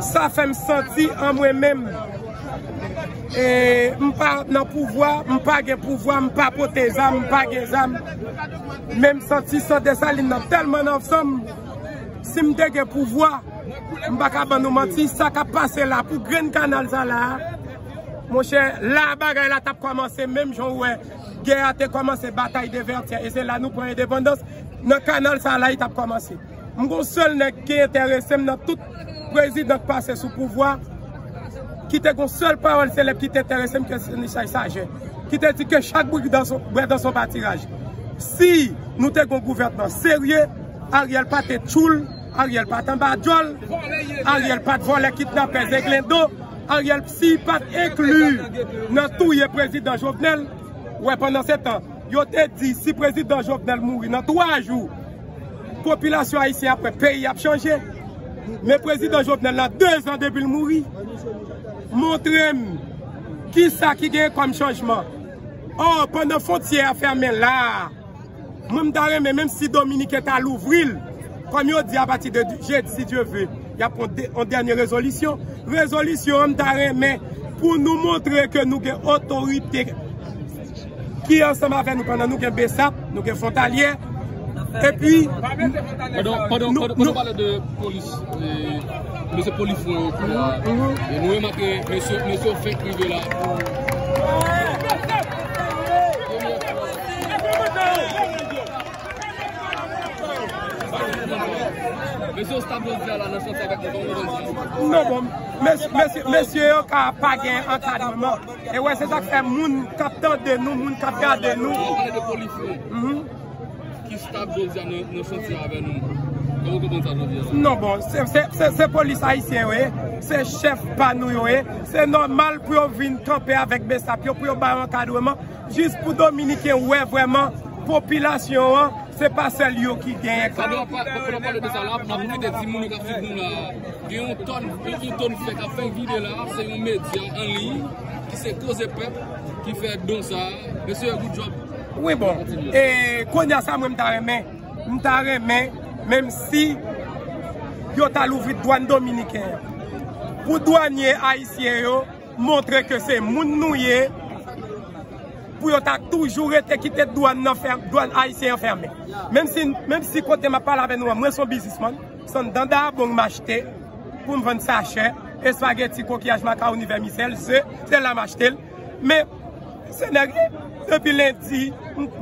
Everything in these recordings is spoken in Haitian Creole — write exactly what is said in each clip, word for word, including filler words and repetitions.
Sa fè m santi an mwen menm, e, m pa nan pouvwa, m pa gen pouvwa, m pa pote zam, m pa gen zam. Men m santi san Desalin nan tèlman nan san m. Si m te gen pouvwa, m pa ka ban nou manti, sa k ap pase la pou grenn kanal sa la a, monchè, la bagay la t ap kòmanse menm jan ou wè gè a te kòmanse, batay de Vètyè, e se la nou pran endepandans. Nan kanal sa la, li t ap kòmanse. M gon sèl nèg ki enterese m nan tout prezidan k pase sou pouvwa, ki te gon sèl pawòl selèb ki te enterese m, ke se Senechay Sajè, ki te di ke chak bri dan son, bwè dan son patiraj. Si nou te gon gouvènman serye, Ariel pa te tchoul, Ariel pa t anba djòl, Ariel pa t vòlè, kidnapè, zenglendo, Ariel si pa t enkli nan touye prezidan Jovenel, wè pandan se tan, yo te di si prezidan Jovenel mouri nan twa jou, popilasyon ayisyen ap wè peyi ap chanje. Men prezidan Jovenel nan dezan depi l mouri. Montre m kisa ki gen kòm chanjman. Ò, pandan fwontyè a fèmen la a, mwen m ta renmen, menm si Dominiken ta louvri l, kòm yo di, apati de jedi, si Dye ve, y ap pran de, yon dènye rezolisyon. Rezolisyon an, m ta renmen pou nou montre ke nou gen otorite ki ansanm avè nou pandan nou gen Besap, nou gen Fwontalyè. Epi, pandan, pandan, nou, pandan nou pale de polis, e, mesye polis fwen yo kou la, e nou remake mesye, mesye yo fenk rive la. Mesye yo stap jodi a la nan chanti avèk nou, kòman nou di? Non, bon, mes-, mesye, mesye yo ka pa gen ankadreman. E wè, se sa k fè moun k ap tande nou, moun k ap gade nou. Ou pale de polis, wi. Mhm. Ki stap jodi a nan, nan chanti avè nou. Kòman w konprann sa jodi a la? Non, bon, se, se, se, se polis ayisyen yo ye, se chèf pa nou yo ye. Se nòmal pou yo vin kanpe avèk Besap yo, pou yo ba yo ankadreman, jis pou Dominiken wè vrèman popilasyon an, se pa sèl yo ki genyen. Pandan w ap, pandan w ap pale de sa la, n ap envite timoun yo k ap swiv nou la. Gen yon tòn, yon, yon tòn fè k ap fè vide la, se yon medya an liy ki se Koze Pèp ki fè don sa a. Mesye, good job. Wi, bon. Kontinye. E kounye a sa, mwen, m ta renmen, m ta renmen, menm si yo ta louvri dwàn dominiken an, pou dwanye ayisyen yo montre ke se moun nou ye, pou yo ta toujou rete kite dwàn nan fè-, dwàn ayisyen an fèmen. Menm si, menm si kote m ap pale avè nou an, mwen se yon biznismann, se anndan Dabong m achte pou m vann sachè, espageti, kokiyaj, makawoni, vèmisèl, ze, se la m achte l. Men, se nèg, depi lendi,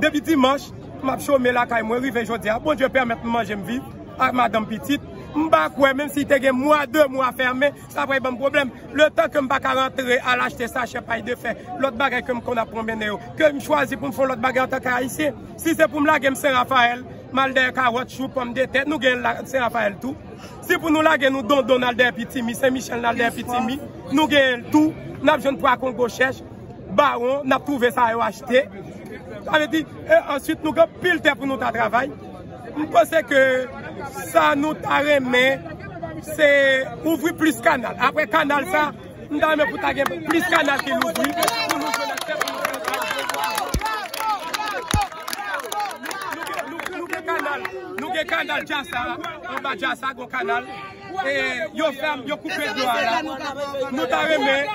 depi dimanch, m ap chome lakay mwen, rive jodi a. Bondye pèmèt m manje, m viv, ak madanm, pitit. M pa kwè, menm si te gen mwa, de mwa fèmen, sa pral ban m pwoblèm. Letan ke m pa ka rantre al achte sachè pay de fè, lòt bagay ke m konn ap pwonmennen yo, ke m chwazi pou m fè yon lòt bagay antanke ayisyen. Si se pou m lage m Sen Rafayèl, m al dèyè kawòt, chou, pòmdetè, nou gen l la, Sen Rafayèl tou. Si pou nou lage nou Dondon, n al dèyè Pitimi, Sen Michèl, n al dèyè Pitimi, nou genyen l tou. N ap jwenn pwa Kongo chèch, bawon, n ap twouve sa yo achte. Sa vle di, e answit, nou gen anpil tè pou nou ta travay. M panse ke sa nou ta renmen, se ouvri plis kanal. Apre kanal sa, m ta renmen pou ta gen plis kanal ki louvri, pou nou jwenn aksè pou nou fè travay. Nou, nou, nou, nou gen kanal, nou gen kanal Djasa, anba Djasa, gon kanal. E yo fèm, yo koupe dlo a la. Nou ta renmen,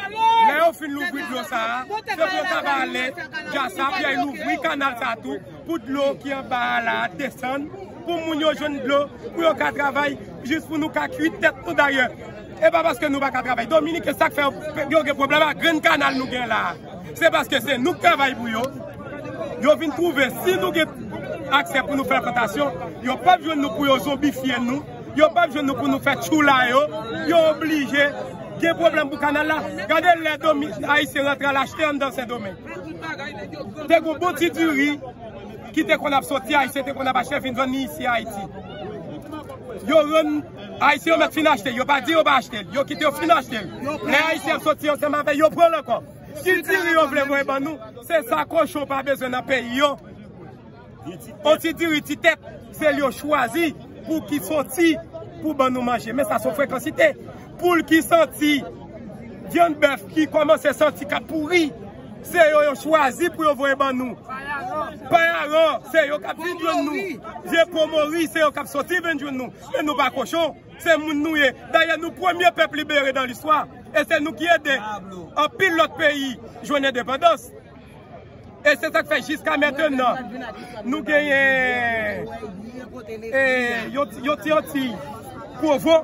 lè yo fin louvri dlo sa a, se pou yo ta ba ale Djasa, pou y al louvri kanal sa a tou, pou dlo ki anba a la a desann, pou moun yo jwenn dlo, pou yo ka travay, jis pou nou ka kuit tèt nou dayè. E pa paske nou pa ka travay. Dominiken, sa k fè yo, yo gen pwoblèm ak grenn kanal nou gen la a, se paske se nou k travay pou yo. Yo vin twouve, si nou gen aksè pou nou fè plantasyon, yo p ap jwenn nou pou yo zonbifye nou. Yo p ap jwenn nou pou nou fè tchoula yo. Yo oblije gen pwoblèm pou kanal la. Gade lè Domi-, Ayisyen rantre al achte anndan Sendomeng. Te gon bon ti diri ki te konn ap soti, Ayisyen te konn ap achte, vin vann li isi Ayiti. Yo rann Ayisyen yo mèt fin achte l. Yo pa di yo pa achte l. Yo kite yo fin achte l. Lè Ayisyen ap soti ansanm avè yo, yo pran l ankò. Ki diri yo vle voye ban nou? Se sa kochon pa bezwen nan peyi yo. On ti diri, ti tèt, se li yo chwazi pou ki santi pou ban nou manje. Men sa se yon frekansite. Poul ki santi, vyann bèf ki kòmanse santi k ap pouri, se yo yo chwazi pou yo voye ban nou. Payaran, se yo k ap vin jwenn nou. Vye po mori, se yo k ap soti vin jwenn nou. Men nou pa kochon. Se moun nou ye. Dayè, nou premye pèp libere nan listwa. E se nou ki ede anpil lòt peyi jwenn endepandans. E se sa k fè jiska mentenan, nou genyen, e, yon ti, yon ti Antiy Pwovo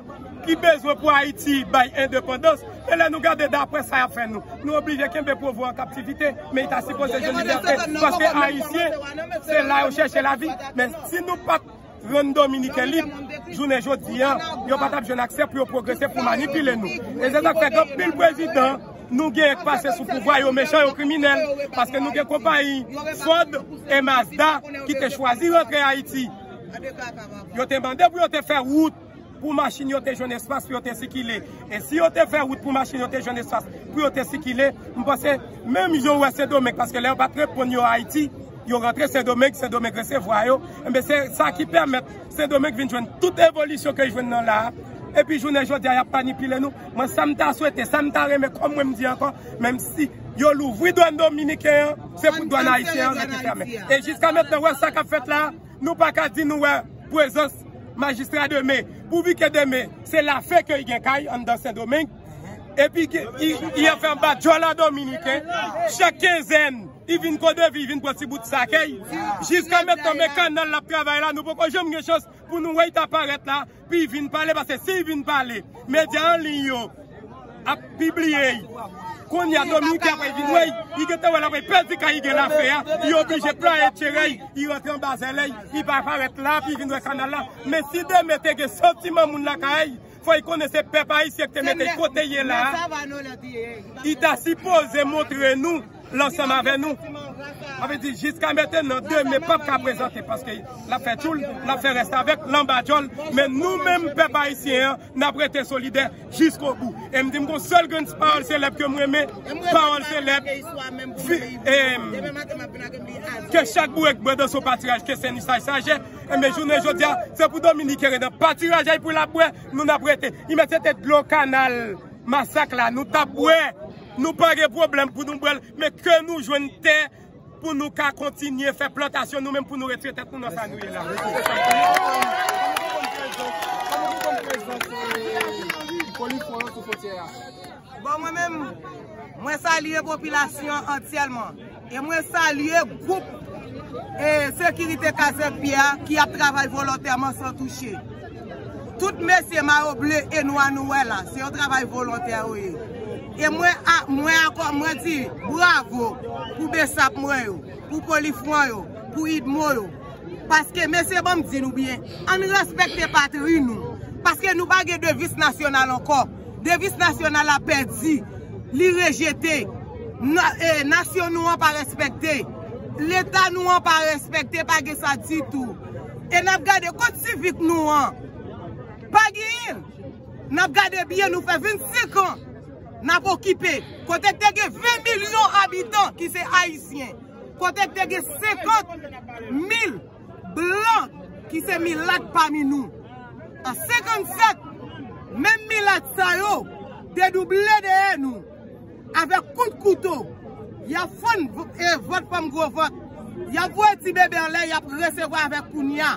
ki bezwen pou Ayiti bay endepandans. E lè nou gade daprè sa y ap fè nou, nou oblije kenbe Pwovo an kaptivite, men li ta sipoze jwenn libète, paske Ayisyen, se la yo chèche lavi. Men si nou pa t rann Dominiken lib, jounen jodi a, yo pa t ap jwenn aksè pou yo pwogrese, pou manipile nou. E se sa k fè gen anpil prezidan nou gen k pase sou pouvwa, yo mechan, yo kriminèl, paske nou gen konpayi Ford e Mazda ki te chwazi rantre Ayiti. Yo te mande pou yo te fè wout pou machin yo te jwenn espas pou yo te sikile. E si yo te fè wout pou machin yo te jwenn espas pou yo te sikile, m panse menm jan w wè Sendomeng, paske lè yo pa t reponn yo Ayiti, yo rantre Sendomeng, Sendomeng resevwa yo. Enben, se sa ki pèmèt Sendomeng vin jwenn tout evolisyon ke l jwenn nan la a. Epi jounen jodi a, y ap manipile nou. Mwen, sa m ta swete, sa m ta renmen, kòm mwen m di ankò, menm si yo louvri dwàn dominiken an, se pou dwàn ayisyen an rete fèmen. E jiska mentnan, wè sa k ap fèt la, nou pa ka di nou wè prezans majistra demen. Pouvi ke demen, se lafen ke y gen kay anndan Sendomeng. Epi ke, y, y ap fè anba djòl a dominiken. Chak kenzèn, y vin Kodevi, y vin pran ti bout sakèy. Jiska mentnan, men kanal l ap travay la, nou poko janm gen chans pou nou wè y ta parèt la, pou y vin pale, paske si y vin pale, medya an liy yo ap pibliye y. Kounye a, dominiken apre y vin wè y, y gentan wè l apre y pèdi kay y gen lafen a, y oblije plwaye tcheren y, y rantre anba zèlè y, y pa parèt la, pou y vin wè kanal la. Men si demen te gen santiman moun lakay, fò y konnen se pèp ayisyen ki te mete y kote y ye la a. Y ta sipoze montre nou l ansanm avè nou. Sa vle di, jiska mentnan, demen p ap ka prezante, paske l ap fè tchoul, l ap fè rèstavèk, l anba djòl. Men nou menm, pèp ayisyen an, n ap rete solidè jiskobou. E m di m gon sèl grenn pawòl selèb ke m renmen, pawòl selèb, fi, e, ke chak bourèk bwè dan son patiraj, ke Sen Isaj saje. Enben, jounen jodi a, se pou Dominiken rete nan patiraj a y pou l ap bwè, nou n ap rete. Imèt se te dlo kanal Masak la, nou t ap bwè, nou pa gen pwoblèm pou nou bwè l, men ke nou jwenn tè pou nou ka kontinye fè plantasyon nou menm, pou nou retire tèt nou nan sa nou ye la. Bon, mwen menm, mwen salye popilasyon antyèman. E mwen salye gwoup, e, sekirite Kazèk Pyè a ki ap travay volontèman san touche. Tout mesye mayo ble e nwa nou wè la, se yon travay volontè yo ye. E mwen, a, mwen ankò, mwen di bravo pou besap mwen yo, pou polifwan yo, pou idmo yo. Paske, mesye, ban m di nou byen, ann respekte patri nou. Paske nou pa gen devis nasyonal ankò. Devis nasyonal la pèdi. Li rejete. Na-, e, nasyon nou an pa respekte. Leta nou an pa respekte, pa gen sa ditou. E n ap gade kot sivik nou an. Pa genyen. N ap gade byen, nou fè vennsenk an. N ap okipe. Kote k te gen ven milyon abitan ki se ayisyen. Kote k te gen senkant mil blan ki se milat pami nou. An senkannsèt, menm milat sa yo te double dèyè nou avèk kout kouto. Y ap fann v-, e, vant fanm gwo vant. Y ap voye ti bebe anlè, y ap resevwa avèk kounya.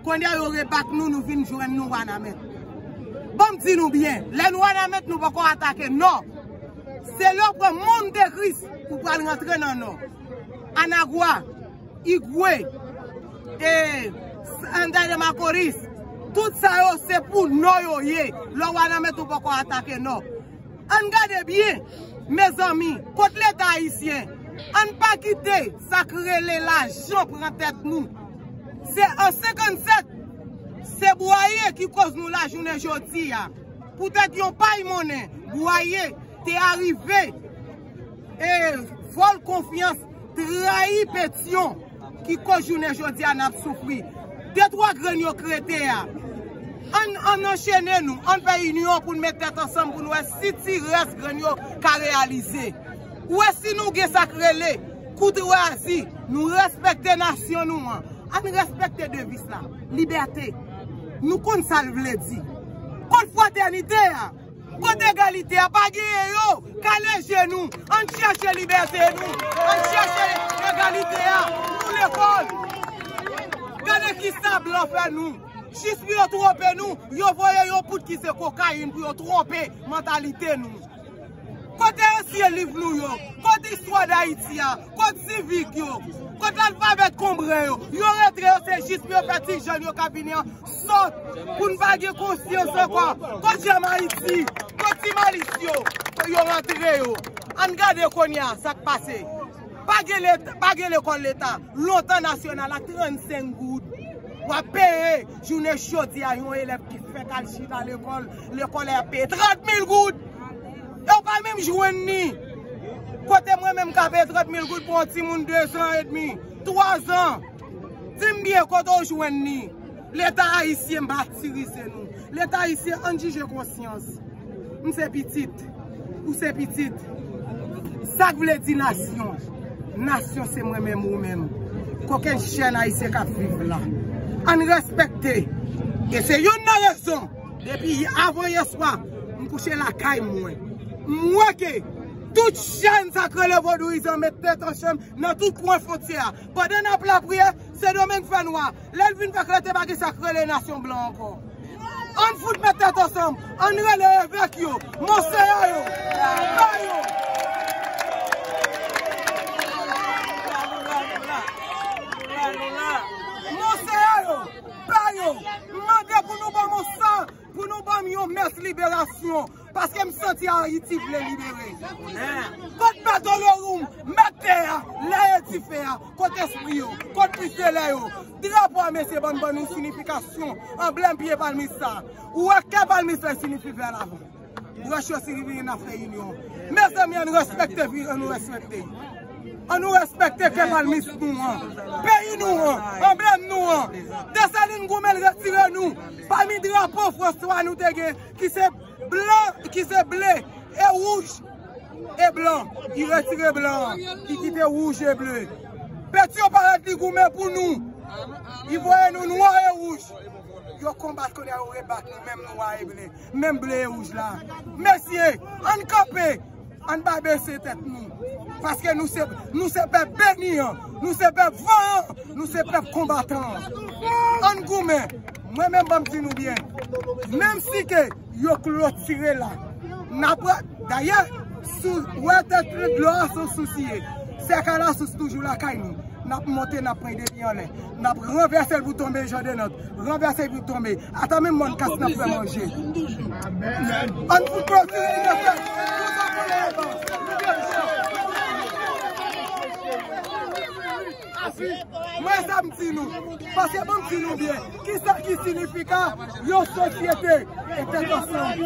Kounye a yo rebak nou, nou vin jwenn nou Wanament. Ban m di nou byen, lè nou Wanament, nou poko atake Nò. Se lè w pran Mòn de Kris ou pral rantre nan Nò. Anagwa, Igwe, e, Santa de Macorís, tout sa yo se pou Nò yo ye. Lè w Wanament ou poko atake Nò. Ann gade byen, mezanmi, kot Leta ayisyen? Ann pa kite sa k rele lajan pran tèt nou. Se an senkannsèt, se Bwaye ki koz nou la jounen jodi a. Poutèt yon pay monnen, Bwaye te arive, e, vòl konfyans, trayi Petyon, ki koz jounen jodi a n ap soufri. De twa grenn yo k rete a. Ann, ann anchene nou, ann fè inyon pou n met tèt ansanm pou n wè si ti rès grenn yo ka reyalize. Ou wè si nou gen sa k rele koutwazi, nou respekte nasyon nou an. Ann respekte devis la, libète. Nou konn sa l vle di. Kot fratènite a? Kot egalite a? Pa genyen yo. Kale je nou. Ann chèche libète nou. Ann chèche egalite a. Nou lekòl. Gade kisa blan fè nou. Jis pou yo twonpe nou, yo voye yon poud ki se kokayin pou yo twonpe mantalite nou. Kote ansyen liv nou yo? Kote istwa Dayiti a? Kote sivik yo? Kote alfabèt konbren yo? Yo rantre yo se jis pou yo fè ti jèn yo k ap vini an sòt, pou n pa gen konsyans ankò. Kote Jèm Ayiti? Kote Ti Malis yo? Yo rantre yo. Ann gade kounye a sa k pase. Pa gen leta, pa gen lekòl leta. Lontan nasyonal la trannsenk goud. W ap peye jounen jodi a yon elèv ki fèk al chita lekòl, lekòl la y ap peye trant mil goud. E w pa menm jwenn ni. Kote mwen menm ka peye trant mil goud pou yon timoun de zan edmi, twa zan? Di m byen, kote w jwenn ni? Leta ayisyen matirize nou. Leta ayisyen, ann jije konsyans. M se pitit. Ou se pitit. Sa k vle di nasyon? Nasyon se mwen menm, ou menm. Kokenn chèn ayisyen k ap viv la. Ann respekte. E se youn nan rezon. Depi avan yè swa, m kouche lakay mwen. M wè ke tout chèn sa k rele vodouyizan met tèt ansanm nan tout kwen fwontyè a. Pandan n ap lapriyè, Sendomeng fè nwa. Lè l vin fè klète, pa gen sa k rele nasyon blan ankò. Ann fout met tèt ansanm. Ann rele evèk yo, monsenyè yo, pè yo. Monsenyè yo, pè yo, m mande pou nou ban m yon san, pou nou ban m yon mès liberasyon. Paske m santi Ayiti vle libere. Kot Mèt Olowoum, mèt tè a, lè e dife a, kot espri yo, kot misyonè yo? Drapo a mesye bann ban nou sinifikasyon, anblèm pye palmis sa. Ou wè kè palmis la siyifi vè lavan. Branch yo siyifi n ap fè inyon. Mezanmi, ann respekte vi, ann respekte. Ann nou respekte kè palmis nou an, peyi nou an, anblèm nou an. Desalin goumen l retire nou pami drapo Franswa nou te gen, ki se blan, ki se ble e wouj e blan. Li retire blan an, li kite wouj e ble. Petyon parèt li goumen pou nou. Li voye nou nwa e wouj. Yo konbat kounye a, yo rebat nou, menm nwa e ble, menm ble e wouj la. Mesye, ann kanpe, ann pa bese tèt nou. Paske nou se, nou se pèp beni an, nou se pèp vanyan, nou se pèp konbatan an. Ann goumen. Mwen menm, ban m di nou byen. Menm si ke yo klotire la, n ap, dayè, sou, wè tèt dlo a sou sous li ye. Sèk a lasous toujou lakay nou. N ap monte, n ap pran depi anlè. N ap ranvèse l pou tonbe jan de nòt. Ranvèse l pou tonbe. Ata menm mòn kas n ap fè manje. Ann fout klotire li nèt. Mwen sa m di nou. Paske ban m di nou byen. Kisa ki siyifika yon sosyete e tèt ansanm?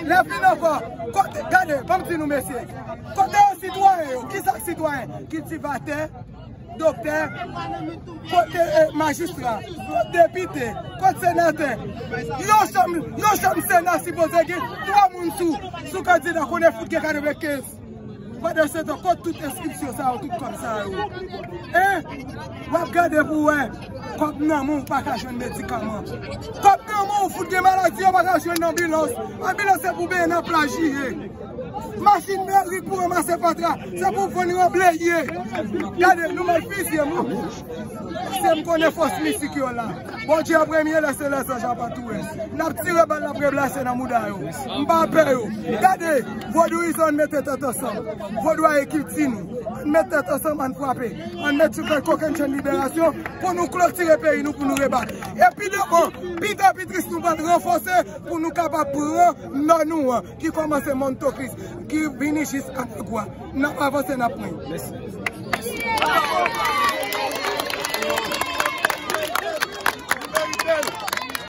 Lè fin ankò, kote, gade, ban m di nou mesye. Kote sitwayen yo? Kisa sitwayen? Kiltivatè, doktè, kote, eh, majistra, kote depite, kote senatè? Yon chanm, yon chanm sena sipoze gen twa moun sou, sou kandida, konnen fout gen katrevenkenz. Pandan se tan, kot tout enskripsyon sa yo, tout kòb sa yo? Hein? W ap gade pou wè, kòb nan men w pa ka jwenn medikaman. Kòb nan men w fout gen maladi, yo pa ka jwenn anbilans. Anbilans se pou benyen nan plaj li ye. Machin meri pou ranmase fatra, se pou vann ranble ye. Gade, nou mèt fizye moun. Se m konnen fòs mistik yo la. Bondye an premye, lè se lèzanj ap antoure. N ap tire bal, n ap replase nan mouda yo. M pa pè yo. Gade, vodouyizan, ann mete tèt ansanm. Vodou a e kilti nou. Ann met tèt ansanm, ann frape. Ann met sou kè kokenn chenn liberasyon pou nou klotire peyi nou, pou nou rebat. Epi devan, pi ta pi tris, nou pral ranfòse pou nou kapab pran nò nou an, ki kòmanse Mòn Tokris, ki vini jis Anagwa. N ap avanse, n ap pran.